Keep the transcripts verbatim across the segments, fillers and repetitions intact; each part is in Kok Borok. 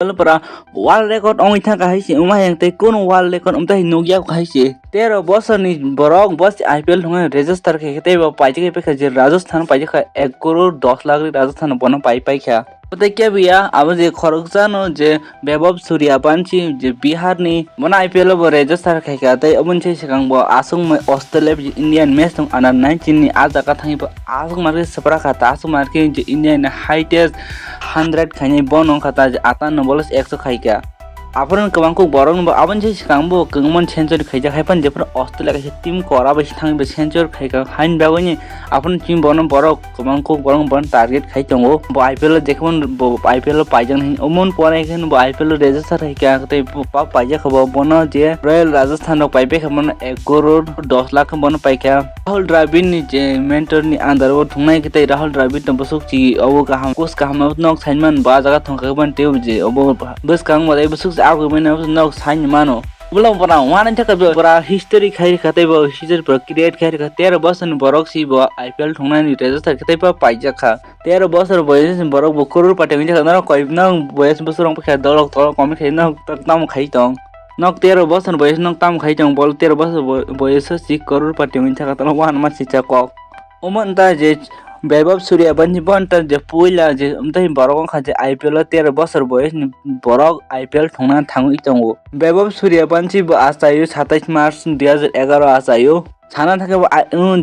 Pura world record wngwi thangkha hai se, wngma yang tei kunu world record wngtai nukya hai se. Tero bosorni borok bo se I P L thwngmani register khaikha tei bo paijak khe je Rajasthan paijak kha ek crore dos lakh ri Rajasthan bono pai paikha. Tei kebiya abo je khoroksano je Vaibhav Suryavanshi je Biharni bono I P L bo register khaikha tei oboni se swkang bo aswk Australia Indian match tong under nineteen ni a jaga thangwi bo aswk marke swprakha ta aswk marke je India ni highest hundred khainai bono wngkha ta je atanno bolos ekso khaikha. Aphuru kwbang kuk borok no bo aboni se swkang bo kwbangma century khaijak hai phano jephuru Australia kaisa team kora bai se thangwi bo century khaikha haini bagwi ni aphuru team bono borok kwbang kuk borok bono target khai tongo. Bo I P L o jekhon bo I P L o paijak nai omo pore khe bo I P L o register hai kha tei bo pa paijak kha bo bono je Royal Rajasthan rok pai bai kha bono ek crore dos lakh bono pai kha. Rahul Dravid ni je mentor ni under o thungnai khe tei Rahul Dravid no bwswk chi obo kaham coach kaham nok sainman ba jaga thongkha ban tei je obo bwskang bo tei bwswk se agwi mano nok sain mano. Ulo pura wana thaka pura history khai kha tei bo history pura create khai kha tero bosor ni borok si bo I P L thungnai ni register khe tei bo paijak kha. Tero bosor boyes ni borok bo crore pati wngwi thaka norok koi nang boyes bosor wng kha dolok tolok komi khai nang tamo khai tong. Nok tero bosor boyes nok tamo khai tong bol tero bosor boyes si crore pati wngwi thaka tolok wana ma si cha kok. Omo wngta je Vaibhav Suryavanshi bo wngta je puila je wngtai borok wngkha je I P L o tero bosor boyes ni borok I P L thungna thangwi tongo. Vaibhav Suryavanshi bo achaio satais March dui hajar egaroh achaio. Sana thangkhe bo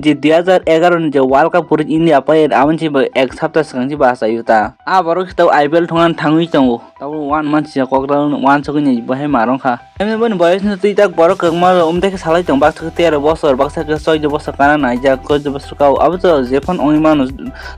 je dui hajar egaroh ni je World Cup kwrwi India pai aboni se bo ek sapta swkang se bo achaio ta. A borok se tabuk I P L thungna thangwi tongo. Tabuk wan mansi ya kok tabuk wan sogwi ni bo hai ma rong kha. Emni boni boyes no twi tak borok kwbangma rok umtei khe salai tongo baksa khe tero bosor baksa khe choudo bosor kana naijak choudo bosor kau abo to jephon wngwi mano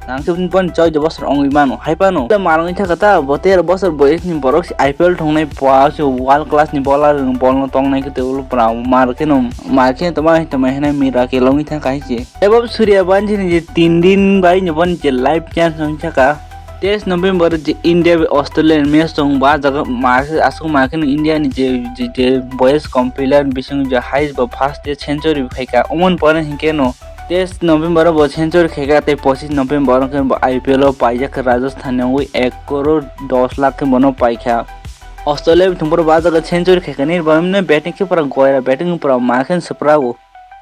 nang khe boni choudo bosor wngwi mano hai phano. Tei ma rong wngkha ta bo tero bosor boyes ni borok se I P L thungnai pua se world class ni bowler bol no tongnai khe tei ulo pura mar khe no mar khe no tongma hai tongma hinai mira khe longwi thang kha hai se. Ebo Suryavanshi ni je tin din bai ni boni je life change wngkha ka. Teis November je India bai Australia ni match tong bo, ah jaga ma khe aswk ma khe no India ni je, je, je boys compiler bising je highest ba first day century khai kha. Omo ni pore hinkhe no teis November o bo century khai kha tei pochis November o khe bo I P L o paijak kha Rajasthan ni wngwi ek crore dos lakh khe bono pai kha. Australia bi thwngphuru bo ah jaga century khai kha ni bo batting khe pura goira batting pura ma khe swprago.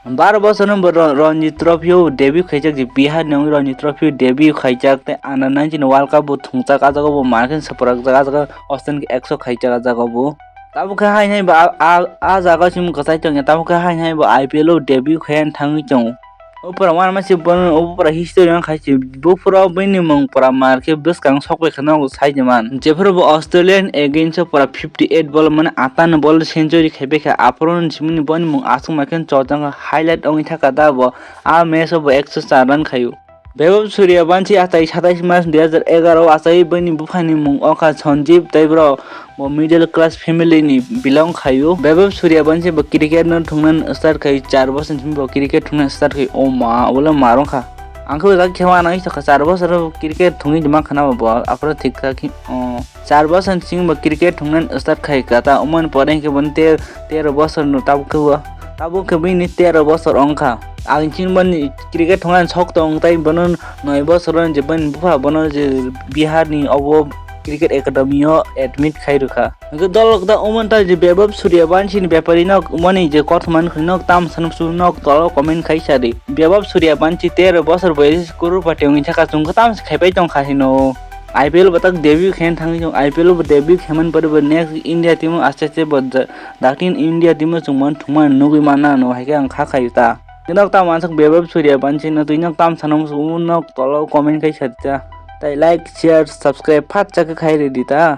Baro bosor no bo Ro-, Ranji Trophy o debut khaijak je Bihar ni wngwi Ranji Trophy o debut khaijak tei under nineteen World Cup bo thwngjak ah jaga bo ma khe swprakjak ah jaga Australia khe ekso khaijak ah jaga bo. Tabuk khe haino bo ah, ah, ah jaga o chwng kwchai tongya tabuk khe haino bo I P L o debut khai thangwi tongo. O pura uanama se bono o pura history wngkha se buphuru bini mung pura mar khe bwskang sokbai kheno sai di man. Jephuru bo Australian against o pura fifty eight ball mane atano ball century khaibai kha aphuru ni simini boni mung aswk ma khe chojang highlight wngwi thaka da bo a match o bo ekso char run khaio. Vaibhav Suryavanshi atai satais March dui hajar egaroh o achai bini buphani mung wngkha Sanjeev tei bro bo middle class family ni belong khaio. Vaibhav Suryavanshi bo cricket no thungna start khai char bosor simi bo cricket thungna start khai o ma abo le ma rong kha. Ang khe o jaga khe ma nai sakha char bosor cricket thungwi ma khana bo aphuru thik kha khi o char bosor simi bo cricket thungna start khai kha ta omo ni pore hinkhe bo te tero bosor no tabuk khe o tabuk khe bini tero bosor wng kha. Ang chini boni cricket thungna sok tong tei bono noi bosor o je bini bupha bono je Bihar ni obo cricket academy o admit khai rwkha. Hwnkhe dolok da omo ta je Vaibhav Suryavanshi ni bepari nok mani je kothoma nukhi nok tam sanuk su nok tolo comment khai sadi. Vaibhav Suryavanshi tero bosor boyes crorepati wngwi thaka chwng khe tam se khaipai tong kha hino. I P L bo tak debut khe thangwi chwng I P L bo debut khe man pore bo next India team o aste aste bo da-, dakti India team o chwng man thwngmani nugwi manna no hai khe ang kha khayu ta. Nok tam mansak Vaibhav Suryavanshi no twi nok tam sanuk su nok tolo comment khai sadi ta. Tai like, share, subscribe phat chakhe khai ridi ta.